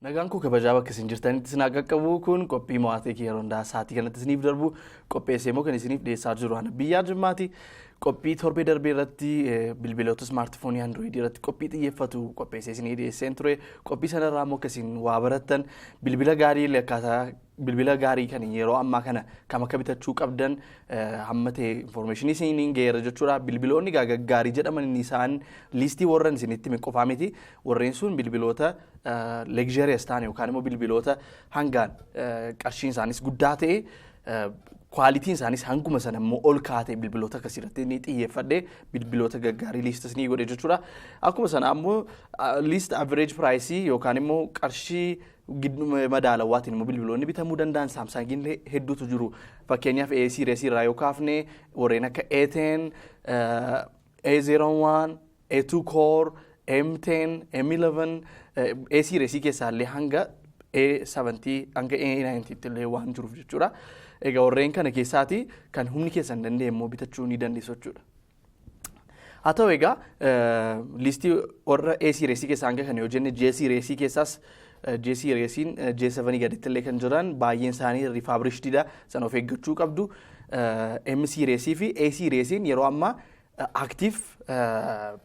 Nagaan koo kabajaa bakka isin jirtanitti isin haa qaqqabu. Kun qophii mo'atee yeroo hundaa sa'aatii kanatti isiniif darbu, qopheessee immoo kan isiniif dhiyeessaa jiru ana biyyaa Jimmaati. Qophii torbee darbee irratti bilbiloota smartphone Android irratti qophii xiyyeeffatu qopheessee isinii dhiyeesseen ture. Qophii sanarraa immoo akka isin waa barattan, bilbila gaarii illee, akkaataa bilbila gaarii kan yeroo ammaa kana kam akka bitachuu qabdan hamma ta'e information isiniin geera jechuudha. Bilbiloonni gaggaarii jedhaman inni isaan list warran isinitti hime qofaa miti. Warreen sun bilbiloota luxurious ta'an yookaan immoo bilbiloota hangaan qarshiin isaanis guddaa ta'e, qualityn isaanis hanguma sana immoo ol kaatee, bilbiloota akkasii irratti ni xiyyeeffadhee bilbiloota gaggaarii listas ni godhe jechuudha. Akkuma sana ammoo list average price yookaan immoo qarshii madaalawaatiin immoo bilbiloonni bitamuu danda'an Samsungiin hedduutu jiru. Fakkeenyaaf, A series irraa yoo kaafne, warreen akka A10, A01, A2 Core, M10, M11, A series keessaa illee hanga A70 hanga A90 tti illee waan jiruuf jechuudha. Egaa warreen kana keessaati kan humni keessan danda'e immoo bitachuu ni dandeessu jechuudha. Haa ta'u, egaa list warra A series keessaa hanga kana yoo jenne, J series keessaas, J seriesiin J7 gaditti illee kan jiran baay'een isaanii refurbishedidha. Sana of eeggachuu qabdu. M series fi A seriesiin yeroo ammaa active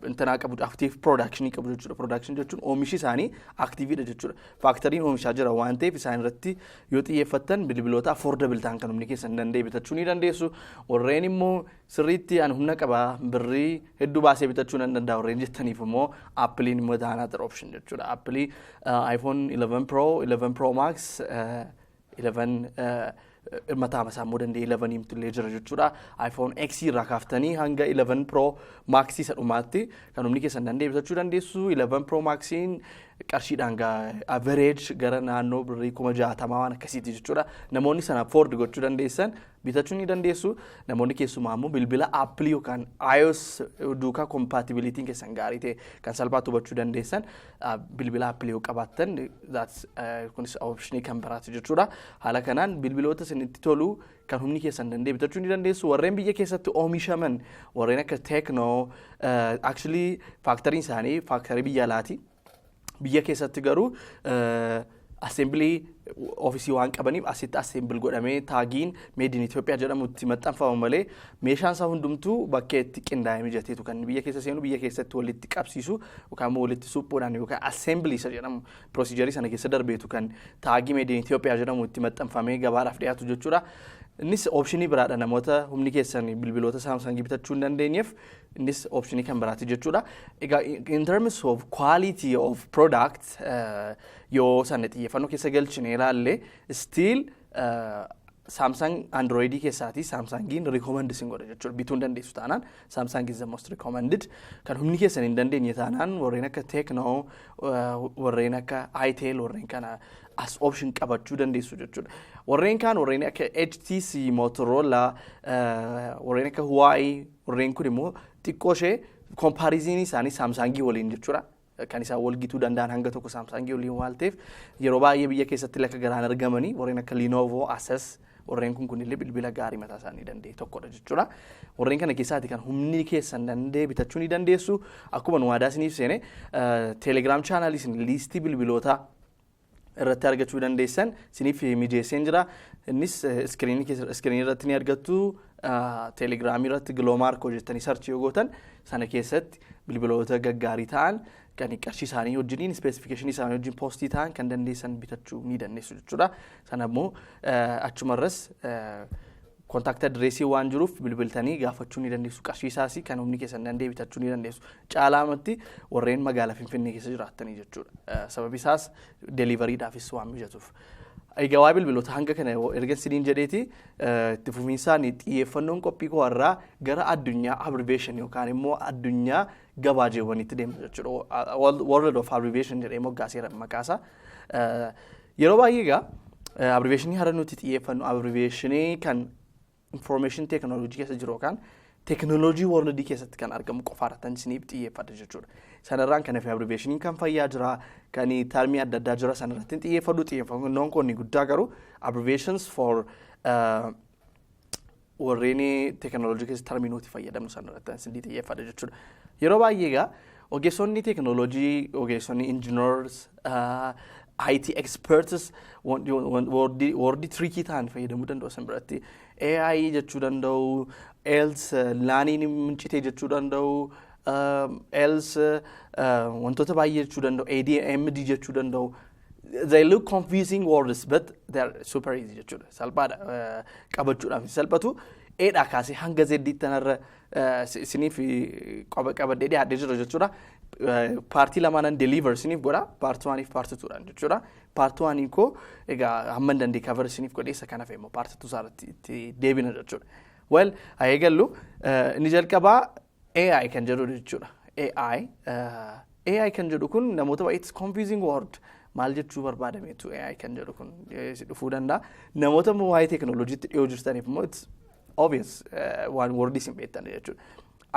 intanaa qabu, active production qabu jechuudha. Production jechuun oomishi isaanii activeidha jechuudha. Factoryn oomishaa jira waan ta'eef, isaan irratti yoo xiyyeeffattan bilbiloota affordable ta'an kan humni keessan danda'e bitachuu ni dandeessu. Warreen immoo sirriitti ani humna qabaa, birrii hedduu baasee bitachuu nan danda'a warreen jettaniif immoo, Appleiin immoo another option jechuudha. Apple iPhone 11 Pro, 11 Pro Max, 11 mataa masaa immoo danda'e 11 himtu illee jira jechuudha. iPhone X irraa kaaftanii hanga 11 Pro Max isa dhumaatti kan humni keessan danda'e bitachuu dandeessu. 11 Pro Maxiin qarshiidhaan average gara naannoo birrii 60,000 waan akkasiiti jechuudha. Namoonni sana afford gochuu dandeessan bitachuu ni dandeessu. Namoonni keessumaa immoo bilbila Apple yookaan iOS duukaa compatibilityn keessan gaarii ta'e kan salphaatti hubachuu dandeessan, bilbila Apple yoo qabaattan, kunis option kan biraati jechuudha. Haala kanaan bilbiloota isinitti tolu kan humni keessan danda'e bitachuu ni dandeessu. Warreen biyya keessatti oomishaman, warreen akka Tecno, actually factoryn isaanii factory biyya alaati. Biyya keessatti garuu assembly office waan qabaniif, asitti assemble godhamee tagiin "Made in Ethiopia" jedhamu itti maxxanfama malee, meeshaan isaa hundumtuu bakkee itti qindaa'ee mijateetu kan biyya keessa seenu, biyya keessatti walitti qabsiisu yookaan immoo walitti suphuudhaan yookaan assembly isa jedhamu procedure sana keessa darbeetu kan tag "Made in Ethiopia" jedhamu itti maxxanfamee gabaadhaaf dhiyaatu jechuudha. Innis option biraadha. Namoota humni keessan bilbiloota Samsung bitachuu hin dandeenyeef innis option kan biraati jechuudha. Egaa in terms of quality of product yoo sana xiyyeeffannoo keessa galchine ilaalle, still Samsung Androidii keessaati Samsungiin recommend isin godha jechuudha. Bituu hin dandeessu taanaan Samsung is the most recommended. Kan humni keessan hin dandeenye taanaan, warreen akka Tecno, warreen akka Itel, warreen kana as option qabachuu dandeessu jechuudha. Warreen kaan, warreen akka HTC, Motorola, warreen akka Huawei, warreen kun immoo xiqqoo ishee comparison isaanii Samsungii waliin jechuudha. Kan isaan wal gituu danda'an hanga tokko Samsungii waliin waan ta'eef, yeroo baay'ee biyya keessatti lakka garaan argamanii warreen akka Lenovo, Asus, warreen kun kunillee bilbila gaarii mataa isaanii danda'e tokkodha jechuudha. Warreen kana keessaati kan humni keessan danda'e bitachuu ni dandeessu. Akkuma nu waadaa isiniif seene, Telegram channel isin list bilbiloota irratti argachuu dandeessan isiniif mijeesseen jira. Innis screen irratti ni argattu. Telegramii irratti Giloomaarkoo jettanii search yoo gootan, sana keessatti bilbiloota gaggaarii ta'an kan qarshii isaanii wajjiniin, specification isaanii wajjin post ta'an kan dandeessan bitachuu ni dandeessu jechuudha. Sana immoo achumarras contact address waan jiruuf bilbiltanii gaafachuu ni dandeessu. Qarshii isaas kan humni keessan danda'e bitachuu ni dandeessu. Caalaamatti warreen magaalaa Finfinnee keessa jiraattanii jechuudha. Sababi isaas deliverydhaafis waan mijatuuf. Egaa waa bilbiloota hanga kana erga isiniin jedheeti, itti fufiinsaan xiyyeeffannoon qophii koo irraa gara addunyaa abbreviation yookaan immoo addunyaa gabaajeewwaniitti deemna jechuudha. World of abbreviation jedhee moggaaseera maqaasaa. Yeroo baay'ee egaa abbreviationii hara nuti xiyyeeffannu abbreviationii kan information technology keessa jiru yookaan teknooloojii world keessatti kan argamu qofa irratti isiniif xiyyeeffadha jechuudha. Sanarraan kan hafe abbreviationiin kan fayyaa jira, kan term adda addaa jira, sanarratti hin xiyyeeffadhu. Xiyyeeffannoon kun guddaa garuu abbreviations for warreen teknooloojii keessa term nuti fayyadamnu sanarratti isin xiyyeeffadha jechuudha. Yeroo baay'ee egaa ogeessonni teknooloojii, ogeessonni engineers IT experts wordii tricky ta'an fayyadamuu danda'u isin biratti. AI jechuu danda'u, else LANiin mincitee jechuu danda'u, else wantoota baay'ee jechuu danda'u, ADMD jechuu danda'u. They look confusing words, but they are super easy jechuudha. Salphaadha, qabachuudhaaf salphatu. Eedhaa kaasee hanga zeddiitti tanarra isiniif qabadhee dhiyaadhee jira jechuudha. Partii lamaanan deliver isiniif godha. Part oneiif part twodhaan jechuudha. Part oneiin koo egaa hamma hin dandeenye cover isiniif godhee, isa kanaaf immoo part two isaarratti itti deebina jechuudha. Well, haa eegallu. Inni jalqabaa AI kan jedhudha jechuudha. AI kan jedhu kun namoota baay'eetti confusing word, maal jechuu barbaadameetu AI kan jedhu kun si dhufuu danda'a. Namoota immoo waa'ee teekinooloojiitti dhiyoo jirtaniif immoo it's obvious, waan wordii isin beektan jechuudha.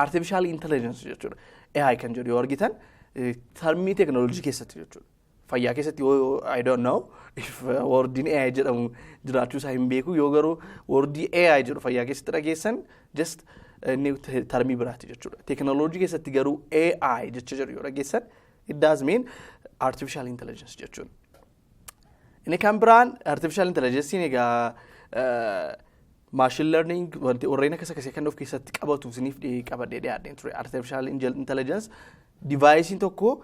Artificial intelligence jechuudha. AI kan jedhu yoo argitan termii teekinooloojii keessatti jechuudha. Fayyaa keessatti yoo, I don't know if wordiin AI jedhamu jiraachuu isaa hin beeku, yoo garuu wordii AI jedhu fayyaa keessatti dhageessan, just inni termii biraati jechuudha. Teekinooloojii keessatti garuu AI jecha jedhu yoo dhageessan, it does mean artificial intelligence jechuudha. Inni kan biraan artificial intelligence egaa machine learning, wanti warreen akkas akkasii kan of keessatti qabatu isiniif qabadhee dhiyaadheen ture. Artificial intelligence deviceiin tokko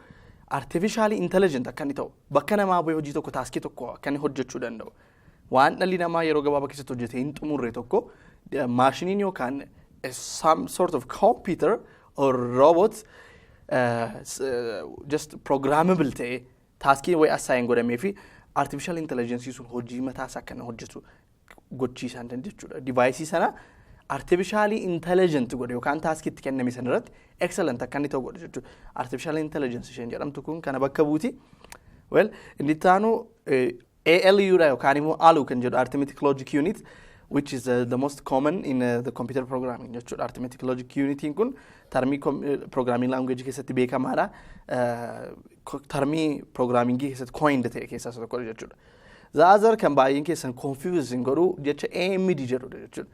artificially intelligent akka inni ta'u, bakka namaa bu'ee hojii tokko, taskii tokko akka inni hojjechuu danda'u. Waan dhalli namaa yeroo gabaabaa keessatti hojjetee hin xumurre tokko maashiniin yookaan some sort of computer or robot just programmable ta'e, taskii wayii assign godhamee fi artificial intelligence sun hojii mataa isaa akka inni hojjetu gochiisan jechuudha. Deviceii sana artificially intelligent godhe yookaan taskii itti kenname sana irratti excellent akka inni ta'u godhe jechuudha. Artificial intelligence isheen jedhamtu kun kana bakka buuti. Well, inni itti aanu ALU dha yookaan immoo ALU kan jedhu, arithmetic logic unit, which is the most common in the computer programming jechuudha. Arithmetic logic unitiin kun termii programming language keessatti beekamaadha. Termii programming keessatti coined ta'e keessaa isa tokkodha jechuudha. The other kan baay'een keessan confusing godhu jecha AMD jedhudha jechuudha.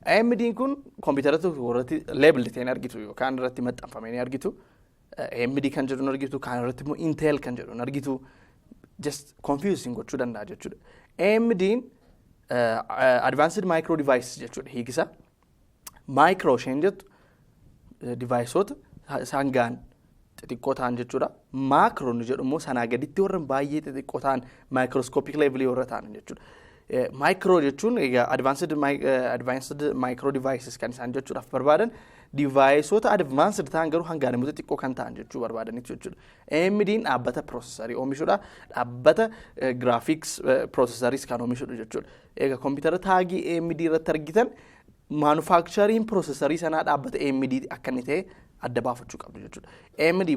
AMD kun kompiitara tokko irratti label ta'e ni argitu yookaan irratti maxxanfame ni argitu. AMD kan jedhu ni argitu, kan irratti immoo Intel kan jedhu ni argitu. Just confusing gochuu danda'a jechuudha. AMD'n Advanced Micro Device jechuudha hiikisa. Micro isheen jettu deviceoota isaan gaan xixiqqoo ta'an jechuudha. Macro ni jedhu immoo sanaa gaditti warra baay'ee xixiqqoo ta'an, microscopic level warra ta'an jechuudha. Micro jechuun egaa advanced micro devices kan isaan jechuudhaaf barbaadan, deviceoota advanced ta'an garuu hangaan immoo xixiqqoo kan ta'an jechuu barbaadanitti jechuudha. AMD'n dhaabbata processorii oomishuudha. Dhaabbata graphics processoris kan oomishudha jechuudha. Egaa kompiitara tagii AMD irratti argitan, manufacturing processorii sanaa dhaabbata AMD akka inni ta'e adda baafachuu qabdu jechuudha. AMD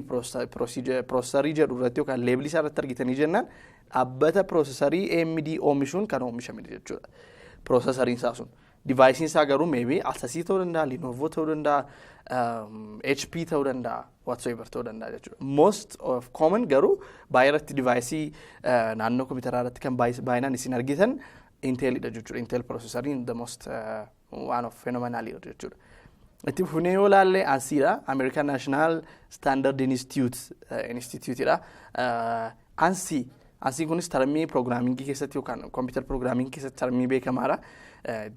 processorii jedhu irratti yookaan labelii isaa irratti argitanii jennaan, dhaabbata processorii AMD oomishuun kan oomishamedha jechuudha. Processoriin isaa sun. Deviceiin isaa garuu maybe Asusii ta'uu danda'a, Lenovo ta'uu danda'a, HP ta'uu danda'a, whatsoever ta'uu danda'a jechuudha. Most of common garuu baay'ee irratti deviceii naannoo kompiitaraa irratti kan baay'inaan isin argitan Intelidha jechuudha. Intel processoriin the most one of phenomenalidha jechuudha. Itti fufnee yoo ilaalle ANSIidha. American National Standard Institute Instituteidha. ANSI ANSIin kunis termii programmingii keessatti yookaan computer programmingii keessatti termii beekamaadha.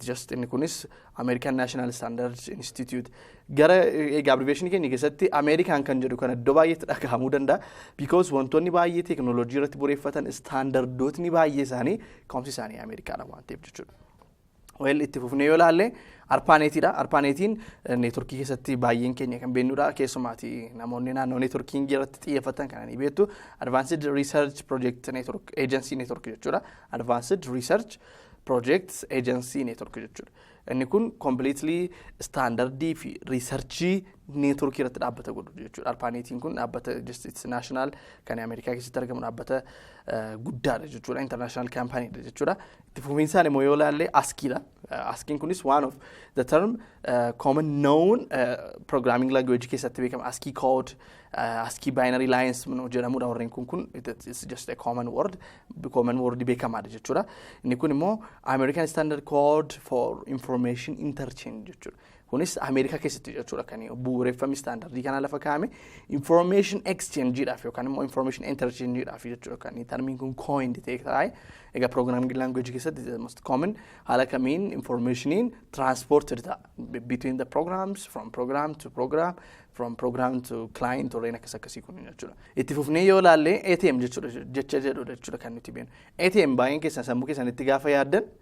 Just inni kunis American National Standard Institute. Gara egaa abbreviation keenya keessatti American kan jedhu kan iddoo baay'eetti dhagahamuu danda'a. Because wantoonni baay'ee teekinooloojii irratti bu'uureffatan, standardootni baay'ee isaanii ka'umsi isaanii Ameerikaadha waan ta'eef jechuudha. Well, itti fufnee yoo ilaalle ARPANETiidha. ARPANETiin networkii keessatti baay'een keenya kan beeknudha. Keessumaati namoonni naannoo networkingii irratti xiyyeeffatan kan ni beektu. Advanced Research Project Network Agency Network jechuudha. Advanced Research Project Agency Network jechuudha. Inni kun completely standardii fi researchii networkii irratti dhaabbata godhu jechuudha. ARPANETiin kun dhaabbata just it's national kan Ameerikaa keessatti argamu, dhaabbata guddaadha jechuudha. International companyidha jechuudha. Itti fufiinsaan immoo yoo ilaalle ASCIIdha. ASCIIn kunis one of the term common known programming language keessatti beekama. ASCII code, ASCII binary lines jedhamudha warreen kun it's just a common word, common word beekamaadha jechuudha. Inni kun immoo American Standard Code for Information Interchange jechuudha. Kunis Ameerikaa keessatti jechuudha kan bu'uureffame, standardii kana lafa kaa'ame information exchangeidhaaf yookaan immoo information interchangeidhaaf jechuudha kan termiin kun coined ta'e taa'e. Egaa programming language keessatti the most common haala kamiin informationiin transported ta'a between the programs, from program to program, from program to client, warreen akkas akkasii kun jechuudha. Itti fufnee yoo ilaalle, ATM jechuudha, jecha jedhudha jechuudha kan nuti beeknu. ATM baay'een keessan sammuu keessanitti gaafa yaaddan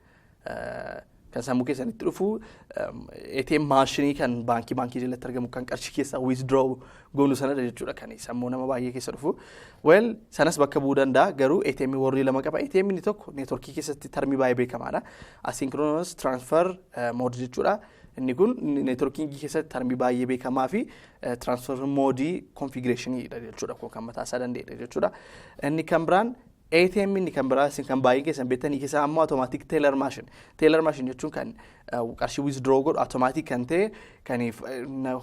kan sammuu keessanitti dhufu ATM maashinii kan baankii jalatti argamu, kan qarshii keessaa withdraw goonu sanadha jechuudha kan sammuu nama baay'ee keessa dhufu. Well, sanas bakka bu'uu danda'a, garuu ATM warri lama qaba. ATM inni tokko networkii keessatti termii baay'ee beekamaadha. Asynchronous transfer mode jechuudha. Inni kun networkingii keessatti termii baay'ee beekamaa fi transfer mode configurationidha jechuudha, kun kan mataa isaa danda'edha jechuudha. Inni kan biraan ATM inni kan biraa isin kan baay'ee keessan beektanii keessaa ammoo automatic teller machine. Teller machine jechuun kan qarshii withdraw godhu, automatic kan ta'e, kan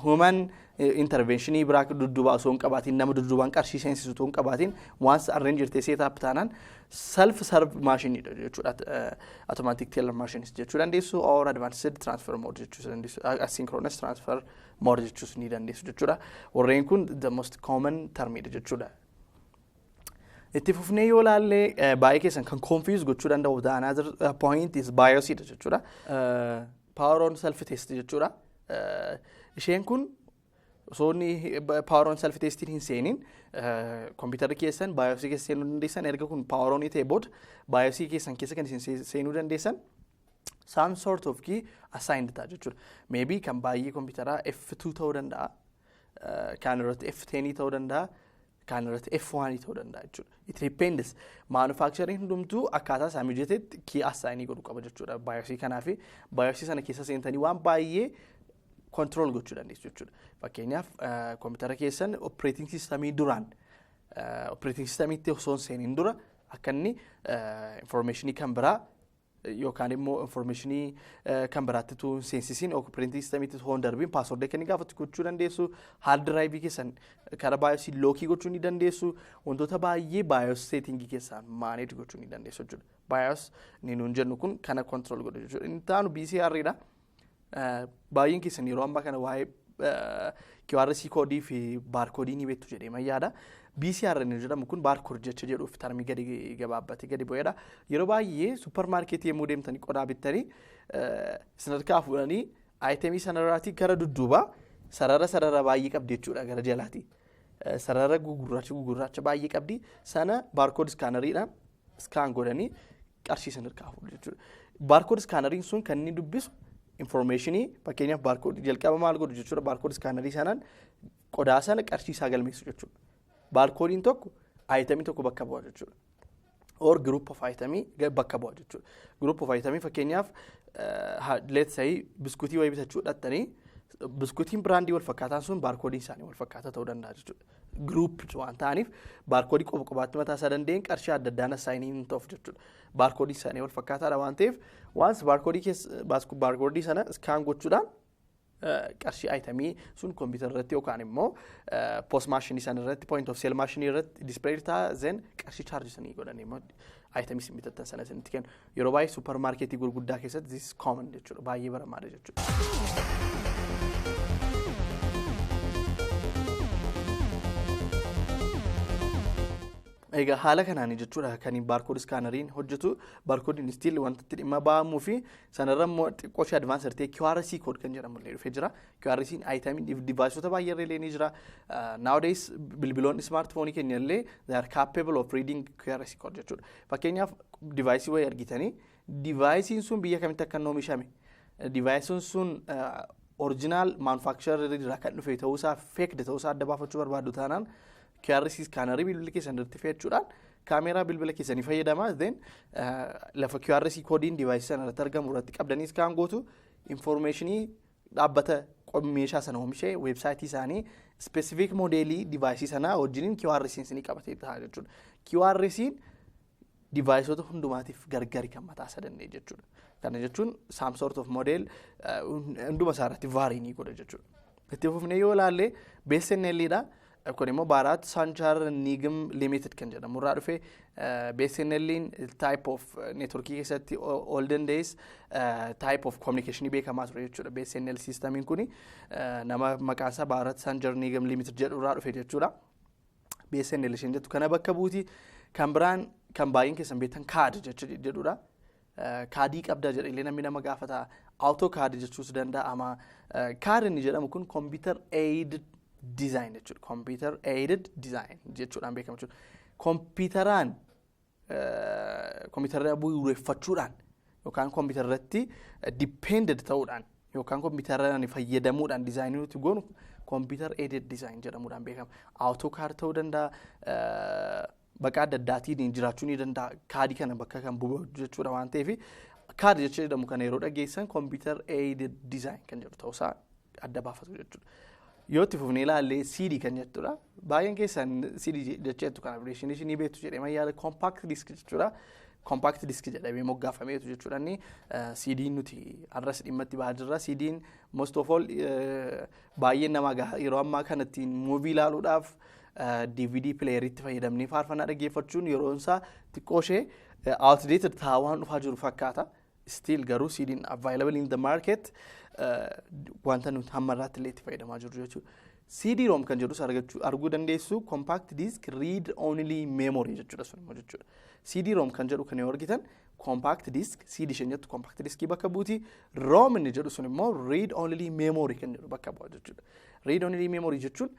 human interventionii biraa dudduuba osoo hin qabaatiin, nama dudduubaan qarshii seensisu osoo hin qabaatiin, once arrange jirtee setup taanaan self serve machineidha jechuudha. Automatic teller machines jechuu dandeessu or advanced transfer mode jechuu dandeessu, asynchronous transfer mode jechuus ni dandeessu jechuudha. Warreen kun the most common termidha jechuudha. Itti fufnee yoo ilaalle, baay'ee keessan kan confuse gochuu danda'u the another point is BIOS dha jechuudha. Power on self test jechuudha. Isheen kun osoo inni power on self testiin hin seeniin kompiitarri keessan BIOS keessa seenuu dandeessan. Erga kun power on ta'e booda BIOS keessan keessa kan isin seenuu dandeessan some sort of key assigned ta'a jechuudha. Maybe kan baay'ee kompiitaraa F2 ta'uu danda'a. Kan irratti F10 ta'uu danda'a. Kan irratti F1 ta'uu danda'a jechuudha. It depends. Manufacturing hundumtuu akkaataa isaa mijatetti key assignii godhu qaba jechuudha. BIOS kanaa fi BIOS sana keessa seentanii waan baay'ee control gochuu dandeessu jechuudha. Fakkeenyaaf, kompiitara keessan operating systemii duraan operating systemiitti osoo hin seeniin dura akka inni informationii kan biraa yookaan immoo informationii kan biraatti utuu hin seensisiin, operating systemiitti osoo hin darbiin passwordii akka inni gaafatu gochuu dandeessu. Hard drive keessan karaa BIOS lockii gochuu ni dandeessu. Wantoota baay'ee BIOS settingii keessaan manage gochuu ni dandeessu jechuudha. BIOS ni nuun jennu kun kana control godhu jechuudha. Inni taanu BCR dha. Baay'een keessan yeroo ammaa kana waa'ee QRC koodii fi baarkoodii ni beektu jedhee yaada. BCR inni jedhamu kun barcode jecha jedhuuf termii gadi gabaabbatee gadi bu'eedha. Yeroo baay'ee supermarketii yommuu deemtanii qodaa bittanii isin harkaa fuudhanii itemii sanarraatii gara dudduubaa sarara sarara baay'ee qabdi jechuudha gara jalaati. Sarara gugurraacha gugurraacha baay'ee qabdi, sana barcode scanneriidhaan scan godhanii qarshii isin harkaa fuudhu jechuudha. Barcode scanneriin sun kan inni dubbisu informationii, fakkeenyaaf barcode jalqaba maal godhu jechuudha, barcode scannerii sanaan qodaa sana qarshii isaa galmeessu jechuudha. Barcodeiin tokko itemii tokko bakka bu'a jechuudha. Or group of itemii bakka bu'a jechuudha. Group of itemii, fakkeenyaaf, let's say biskuutii wayii bitachuu dhattanii, biskuutiin brandii wal fakkaataan sun barcodeiin isaanii wal fakkaataa ta'uu danda'a jechuudha. Group waan ta'aniif barcodeii qofa qobaatti mataa isaa danda'een qarshii adda addaan assignii hin ta'uuf jechuudha. Barcodeiin isaanii wal fakkaataadha waan ta'eef, once barcodeii keessa barcodeii sana scan gochuudhaan qarshii itemii sun kompiitara irratti yookaan immoo POS machineii sana irratti, point of sale machineii irratti display ta'a, then qarshii chargesanii godhanii immoo itemii isin bitattan sana isinitti kennu. Yeroo baay'ee supermarketii gurguddaa keessatti this is common jechuudha, baay'ee baramaadha jechuudha. Egaa haala kanaan jechuudha kan barcode scanneriin hojjetu. Barcodeiin still wanta itti dhimma ba'amuu fi sanarra immoo xiqqoo ishee advance ta'e QRC code kan jedhamu illee dhufee jira. QRC'n itemii deviceota baay'ee illee ni jira. Nowadays bilbiloonni smartphone keenya illee they are capable of reading QRC code jechuudha. Fakkeenyaaf, device wayii argitanii, deviceiin sun biyya kamitti akka inni oomishame, deviceiin sun original manufacturer irraa kan dhufe ta'uusaa, fake ta'uusaa adda baafachuu barbaaddu taanaan, QRC scannerii bilbila keessan irratti fe'achuudhaan kaameeraa bilbila keessanii fayyadamaa, then lafa QRC codeiin deviceii sana irratti argamu irratti qabdanii scan gootu, informationii dhaabbata meeshaa sana oomishee, websiteii isaanii, specific modelii deviceii sanaa wajjiniin QRC isinii qabatee ta'a jechuudha. QRC'n deviceoota hundumaatiif gargari kan mataa isaa danda'e jechuudha. Kana jechuun some sort of model hunduma isaa irratti vary ni godha jechuudha. Itti fufnee yoo ilaalle, BSNL dha. Kun immoo Bharat Sanchar Nigam Limited kan jedhamu irraa dhufe. BSNL'n type of networkii keessatti olden days type of communication beekamaa ture jechuudha. BSNL systemiin kuni nama maqaan isaa Bharat Sanchar Nigam Limited jedhu irraa dhufe jechuudha. BSNL isheen jettu kana bakka buuti. Kan biraan kan baay'een keessan beektan CAD jedhudha. CADii qabda jedhe illee namni nama gaafata. AutoCAD jechuus danda'ama. CAD inni jedhamu kun computer aided design jechuudha. Computer aided design jechuudhaan beekama jechuudha. Kompiitaraan, kompiitara bu'uureffachuudhaan yookaan kompiitara irratti depended ta'uudhaan yookaan kompiitaraan fayyadamuudhaan designii nuti goonu computer aided design jedhamuudhaan beekama. AutoCAD ta'uu danda'a. Bakka adda addaatiin jiraachuu ni danda'a. CADii kana bakka kan bu'u jechuudha waan ta'eef, CAD jecha jedhamu kana yeroo dhageessan computer aided design kan jedhu ta'uusaa adda baafatu jechuudha. Yoo itti fufnee ilaalle, CD kan jettudha. Baay'een keessan CD jecha jettu kana abbreviation ni beektu jedhee yaada. Compact disc jechuudha. Compact disc jedhamee moggaafameetu jechuudha. Inni CD nuti har'as dhimma itti bahaa jirra. CD'n most of all baay'een namaa yeroo ammaa kana ittiin movie ilaaluudhaaf DVD playeritti fayyadamnee faarfannaa dhaggeeffachuun yeroon isaa xiqqoo ishee outdated ta'aa waan dhufaa jiru fakkaata. Still garuu CD'n available in the market, wanta nuti hamma irraatti illee itti fayyadamaa jirru jechuudha. CD-ROM kan jedhus arguu dandeessu. Compact disc read only memory jechuudha sun immoo jechuudha. CD-ROM kan jedhu kan yoo argitan, compact disc, CD isheen jettu compact discii bakka buuti. ROM inni jedhu sun immoo read only memory kan jedhu bakka bu'a jechuudha. Read only memory jechuun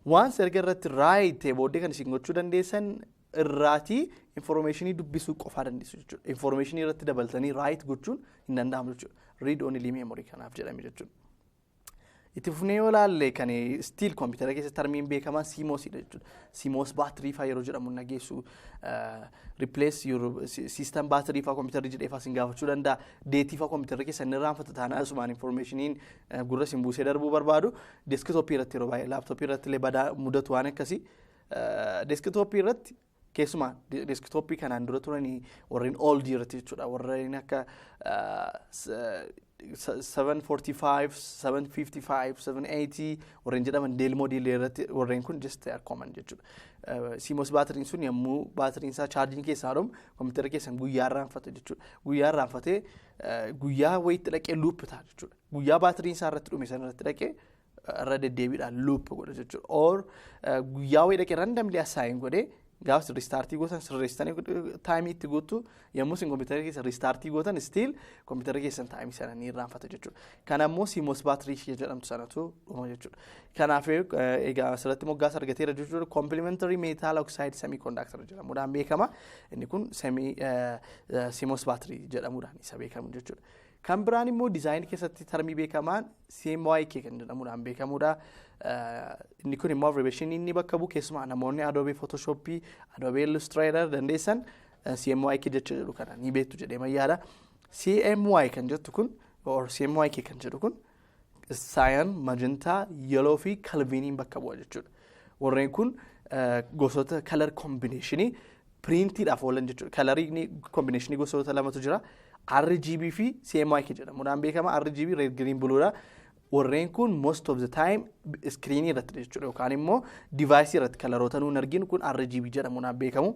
waan erga irratti write ta'e booddee kan isin gochuu dandeessan irraatii informationii dubbisuu qofaa dandeessu jechuudha. Informationii irratti dabaltanii write gochuun hin danda'amu jechuudha. Read only memory kanaaf jedhame jechuudha. Itti fufnee yoo ilaalle, kan still kompiitara keessatti termiin beekamaan CMOSidha jechuudha. CMOS battery fa'aa yeroo jedhamu nageessu, replace your system battery fa'aa kompiitarri jedhee fa'aa sin gaafachuu danda'a. Dateii fa'aa kompiitarri keessa inni irraanfata taanaan asumaan informationiin gurra sin buusee darbuu barbaadu. Desktopii irratti yeroo baay'ee, laptopii irratti illee badaa mudatu waan akkasii. Desktopii irratti, keessumaa desktopii kanaan dura turanii warreen oldii irratti jechuudha. Warreen akka 745, 755, 780 warreen jedhaman, Dell modelii irratti warreen kun just are common jechuudha. CMOS batteryn sun yommuu batteryn isaa chargeiin keessaa dhumu kompiitara keessan guyyaa irraanfata jechuudha. Guyyaa irraanfatee guyyaa wayitti dhaqee loop ta'a jechuudha. Guyyaa batteryn isaa irratti dhume sana irratti dhaqee irra deddeebiidhaan loop godha jechuudha. Or guyyaa wayii dhaqee randomly assign godhee gaafa restartii gootan, sirreessitanii timeii itti guuttu, yommuu isin kompiitara keessa restartii gootan still kompiitara keessan timeii sana ni irraanfata jechuudha. Kana immoo CMOS battery ishee jedhamtu sanatu dhuma jechuudha. Kanaaf egaa asirratti moggaasa argateera jechuudha. Complementary metal oxide semiconductor jedhamuudhaan beekama. Inni kun semi CMOS battery jedhamuudhaan isa beekamu jechuudha. Kan biraan immoo designii keessatti termii beekamaan CMYK kan jedhamuudhaan beekamudha. Inni kun immoo abbreviation inni bakka bu'u, keessumaa namoonni Adobe Photoshop, Adobe Illustrator dandeessan, CMYK jecha jedhu kana ni beektu jedhee yaada. CMY kan jettu kun or CMYK kan jedhu kun cyan, magenta, yellow fi Kelviniin bakka bu'a jechuudha. Warreen kun gosoota color combinationii printiidhaaf oolan jechuudha. Colorii combinationii gosoota lamatu jira. RGB fi CMYK jedhamuudhaan beekama. RGB red, green, blue dha. Warreen kun most of the time screenii irratti jechuudha yookaan immoo deviceii irratti coloroota nuun arginu kun RGB jedhamuudhaan beekamu.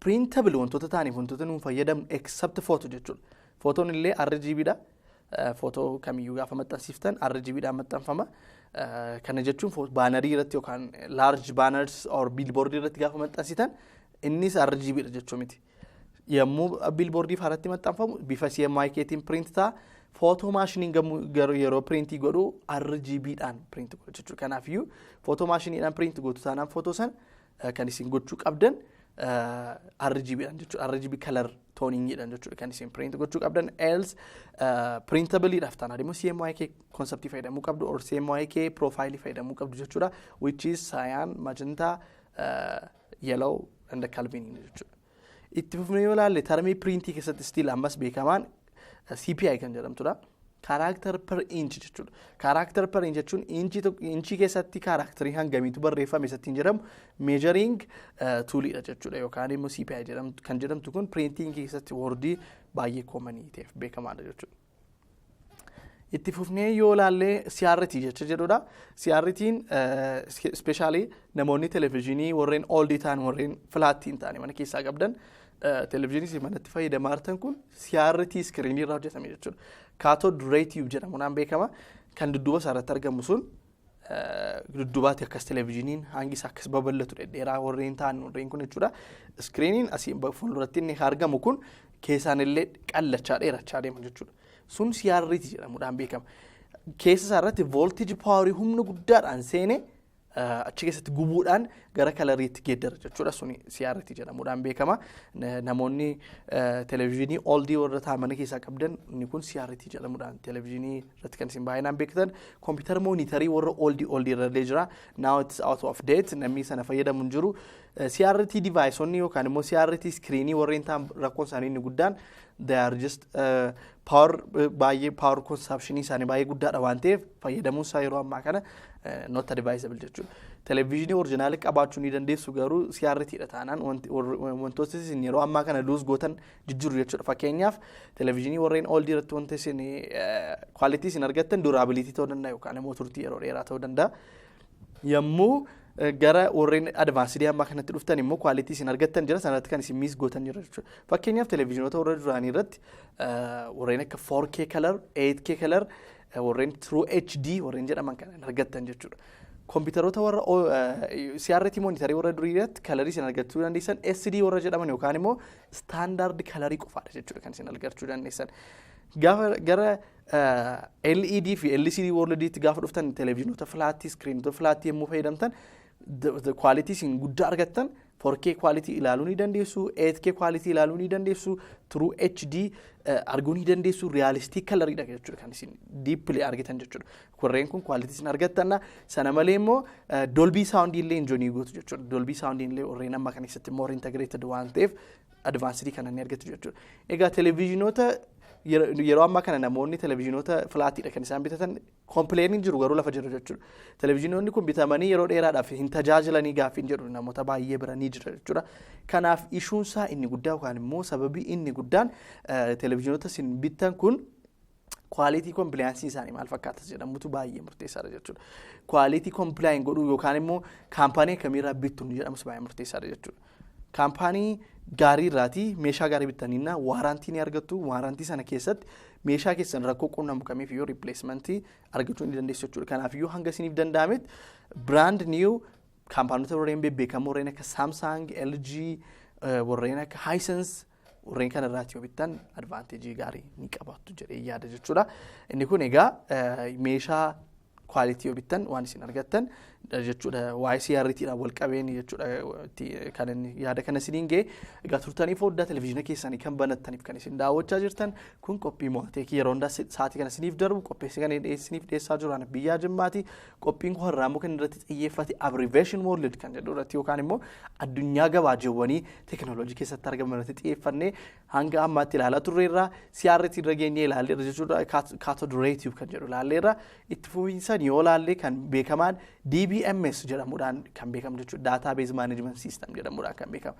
Printable wantoota ta'aniif wantoota nuun fayyadamnu except photo jechuudha. Footoon illee RGB dha. Footoo kamiyyuu gaafa maxxansiiftan RGB dhaan maxxanfama. Kana jechuun bannerii irratti yookaan large banners or billboardii irratti gaafa maxxansitan innis RGB dha jechuu miti. Yommuu billboardii irratti maxxanfamu bifa CMYKtiin print ta'a. Photo machineiin garuu yeroo printii godhu RGB dhaan print godhu jechuudha. Kanaafiyyuu photo machineiidhaan print gootu taanaan footoo sana kan isin gochuu qabdan RGB dhaan jechuudha. RGB color toningiidhaan jechuudha kan isin print gochuu qabdan. Else printableiidhaaf taanaan immoo CMYK conceptii fayyadamuu qabdu or CMYK profileii fayyadamuu qabdu jechuudha. Which is cyan, magenta, yellow and Kelvin jechuudha. Itti fufnee yoo ilaalle, termii printii keessatti still ammas beekamaan CPI kan jedhamtudha. Character per inch jechuudha. Character per inch jechuun inchii keessatti characterii hangamiitu barreeffame isatti jedhamu measuring tooliidha jechuudha. Yookaan immoo CPI kan jedhamtu kun printing keessatti wordii baay'ee commonii ta'eef beekamaadha jechuudha. Itti fufnee yoo ilaallee CRT jecha jedhudha. CRT'n especially namoonni televezyiinii warreen oldii ta'an, warreen flatii hin taane mana keessaa qabdan, televezyiinii isin manatti fayyadamaa jirtan kun CRT screenii irraa hojjetame jechuudha. Cathode ray tube jedhamuudhaan beekama. Kan dudduuba isaa irratti argamu sun dudduubaatti akkas televezyiiniin hangi isaa akkas babal'atu dhedheeraa warreen ta'an warreen kun jechuudha. Screeniin asii fuulduratti inni argamu kun keessaan illee qallachaa dheerachaa deema jechuudha. Sun CRT jedhamuudhaan beekama. Keessa isaa irratti voltage powerii humna guddaadhaan seene achi keessatti gubuudhaan gara coloriitti geeddara jechuudha. Suni CRT jedhamuudhaan beekama. Namoonni televezyiinii oldii warra ta'an mana keessaa qabdan, inni kun CRT jedhamuudhaan televezyiinii irratti kan isin baay'inaan beektan. Kompiitara monitorii warra oldii irra illee jira. Now it's out of date, namni sana fayyadamu hin jiru. CRT deviceonni yookaan immoo CRT screenii warreen ta'an rakkoon isaanii inni guddaan they are just power baay'ee, power consumption isaanii baay'ee guddaadha waan ta'eef, fayyadamuun isaa yeroo ammaa kana not advisable jechuudha. Televezyiinii originalii qabaachuu ni dandeessu, garuu CRT dha taanaan wantoota isin yeroo ammaa kana lose gootan jijjiiru jechuudha. Fakkeenyaaf, televezyiinii warreen oldii irratti wanti isin quality isin argattan durability ta'uu danda'a yookaan immoo turtii yeroo dheeraa ta'uu danda'a. Yommuu gara warreen advancedii ammaa kanatti dhuftan immoo quality isin argattan jira, sanarratti kan isin miss gootan jira jechuudha. Fakkeenyaaf, televezyiinoota warra duraanii irratti warreen akka 4K color, 8K color, warreen True HD warreen jedhaman kan argattan jechuudha. Kompiitaroota warra CRT monitorii warra durii irratti colorii isin argachuu dandeessan SD warra jedhaman yookaan immoo standard colorii qofaadha jechuudha kan isin argachuu dandeessan. Gaafa gara LED fi LCD worldiitti gaafa dhuftan, televezyiinoota flatii, screenoota flatii yommuu fayyadamtan, quality isin guddaa argattan 4K quality ilaaluu ni dandeessu, 8K quality ilaaluu ni dandeessu, True HD arguu ni dandeessu, realistic coloriidha jechuudha kan isin deeply argitan jechuudha. Warreen kun quality isin argattanna. Sana malee immoo Dolby sound illee enjoy gootu jechuudha. Dolby sound illee warreen amma kan keessatti more integrated waan ta'eef advanced kana ni argatu jechuudha. Egaa televezyiinoota yeroo ammaa kana namoonni televezyiinoota flatiidha kan isaan bitatan, complainiin jiru garuu lafa jiru jechuudha. Televezyiinoonni kun bitamanii yeroo dheeraadhaaf hin tajaajilanii gaaffiin jedhu namoota baay'ee bira ni jira jechuudha. Kanaaf issueunsaa inni guddaa yookaan immoo sababii inni guddaan televezyiinoota isin bittan kun quality complianceii isaanii maal fakkaata jedhamutu baay'ee murteessaadha jechuudha. Quality compliance godhuu yookaan immoo kaampaanii akkamiirraa bittu jedhamus baay'ee murteessaadha jechuudha. Kaampaanii gaarii irraatii meeshaa gaarii bittaniinna warranty ni argattu. Warranty sana keessatti meeshaa keessan rakkoo qunnamu kamiif iyyuu replacementii argachuu ni dandeessu jechuudha. Kanaaf iyyuu hanga isiniif danda'ametti brand new kaampaanota warreen bebbeekamoo, warreen akka Samsung, LG, warreen akka Hisense, warreen kana irraati yoo bittan advantageii gaarii ni qabaattu jedhee yaada jechuudha. Inni kun egaa meeshaa quality yoo bittan waan isin argattan jechuudha. Waa'ee CRTdhaan wal qabeen jechuudha kan inni yaada kana isiniin ga'e. Egaa turtanii foddaa televezyiina keessanii kan banattaniif kan isin daawwachaa jirtan kun qophii Mo'ateekii yeroo hundaa sa'aatii kana isiniif darbu, qopheessee kan isiniif dhiyeessaa jiru ana biyyaa Jimmaati. Qophiin kun har'aa immoo kan irratti xiyyeeffate abbreviation world kan jedhu irratti yookaan immoo addunyaa gabaajeewwanii teekinooloojii keessatti argaman irratti xiyyeeffannee hanga ammaatti ilaalaa turreerra. CRT irra geenyee ilaalleerra jechuudha. Cathode ray tube kan jedhu ilaalleerra. Itti fufiinsan yoo ilaalle kan beekamaan DBMS jedhamuudhaan kan beekamu jechuudha. Database Management System jedhamuudhaan kan beekamu.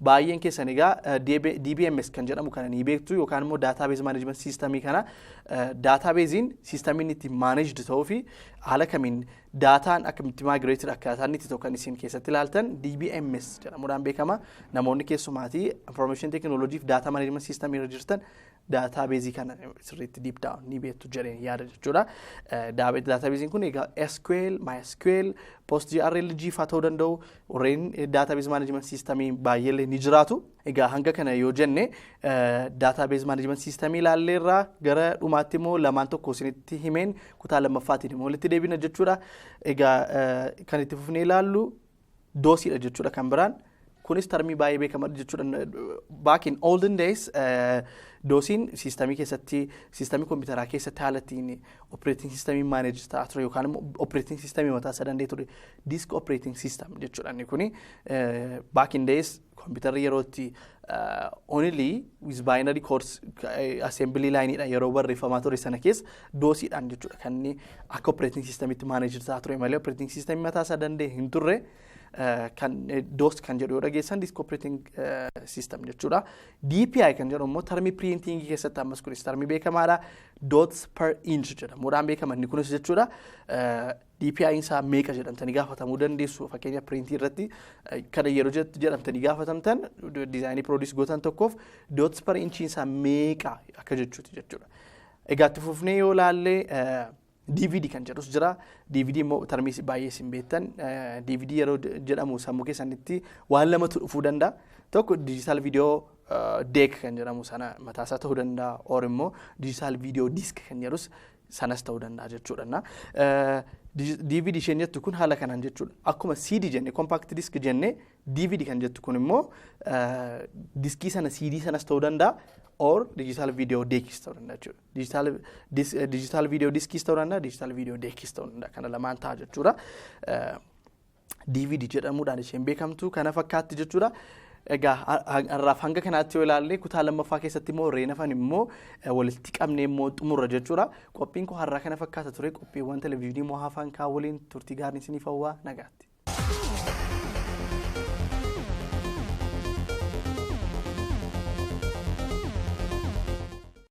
Baay'een keessan egaa DBMS kan jedhamu kana ni beektu yookaan immoo Database Management Systemii kana, databaseiin systemiin itti managed ta'uu fi haala kamiin daataan akkamitti migrated akkaataa inni itti ta'u kan isin keessatti ilaaltan DBMS jedhamuudhaan beekama. Namoonni keessumaatii information technology fi data management system irra jirtan databaseii kana sirriitti deep down ni beektu jedheen yaada jechuudha. Databaseiin kun egaa SQL, MySQL, PostgreSQL fa'aa ta'uu danda'u, warreen database management systemii baay'eellee ni jiraatu. Egaa hanga kana yoo jenne database management systemii ilaalleerraa, gara dhumaatti immoo lamaan tokko isinitti himeen kutaa lammaffaatiin immoo walitti deebina jechuudha. Egaa kan itti fufnee ilaallu DOSiidha jechuudha kan biraan. Kunis termii baay'ee beekamaadha jechuudha. Back in olden days DOSiin systemii keessatti, systemii kompiitaraa keessatti haala ittiin operating systemii manage ta'aa ture yookaan immoo operating systemii mataa isaa danda'e ture, disk operating system jechuudha inni kuni. Back in days kompiitarri yeroo itti only with binary codes assembly line yeroo barreeffamaa ture sana keessa DOSiidhaan jechuudha kan inni akka operating systemitti manage ta'aa ture malee operating systemii mataa isaa danda'e hin turre. Kan DOS kan jedhu yoo dhageessan, disk operating system jechuudha. DPI kan jedhu immoo termii printingii keessatti ammas kunis termii beekamaadha. Dots per inch jedhamuudhaan beekama inni kunis jechuudha. DPI isaa meeqa jedhamtanii gaafatamuu dandeessu. Fakkeenya, printii irratti kana yeroo jedhamtanii gaafatamtan, designii produce gootan tokkoof dots per inch isaa meeqa akka jechuuti jechuudha. Egaa itti fufnee yoo ilaalle, DVD kan jedhus jira. DVD immoo termii baay'ee isin beektan. DVD yeroo jedhamu sammuu keessanitti waan lamatu dhufuu danda'a. Tokko digital video deck kan jedhamu sana mataasaa ta'uu danda'a. Or immoo digital video disc kan jedhus sanas ta'uu danda'a jechuudha. DVD isheen jettu kun haala kanaan jechuudha. Akkuma CD jenne, compact disc jenne, DVD kan jettu kun immoo diskii sana CD sanas ta'uu danda'a, or digital video deckis ta'uu danda'a jechuudha. Digital video diskis ta'uu danda'a, digital video deckis ta'uu danda'a. Kana lamaan ta'a jechuudha. DVD jedhamuudhaan isheen beekamtu kana fakkaatti jechuudha. Egaa har'aaf hanga kanaatti yoo ilaalle, kutaa lammaffaa keessatti immoo warreen hafan immoo walitti qabnee immoo xumurra jechuudha. Qophiin koo har'aa kana fakkaata ture. Qophiiwwan televezyiinii immoo hafan kaan waliin turtii gaarii isiniif hawwaa, nagaatti.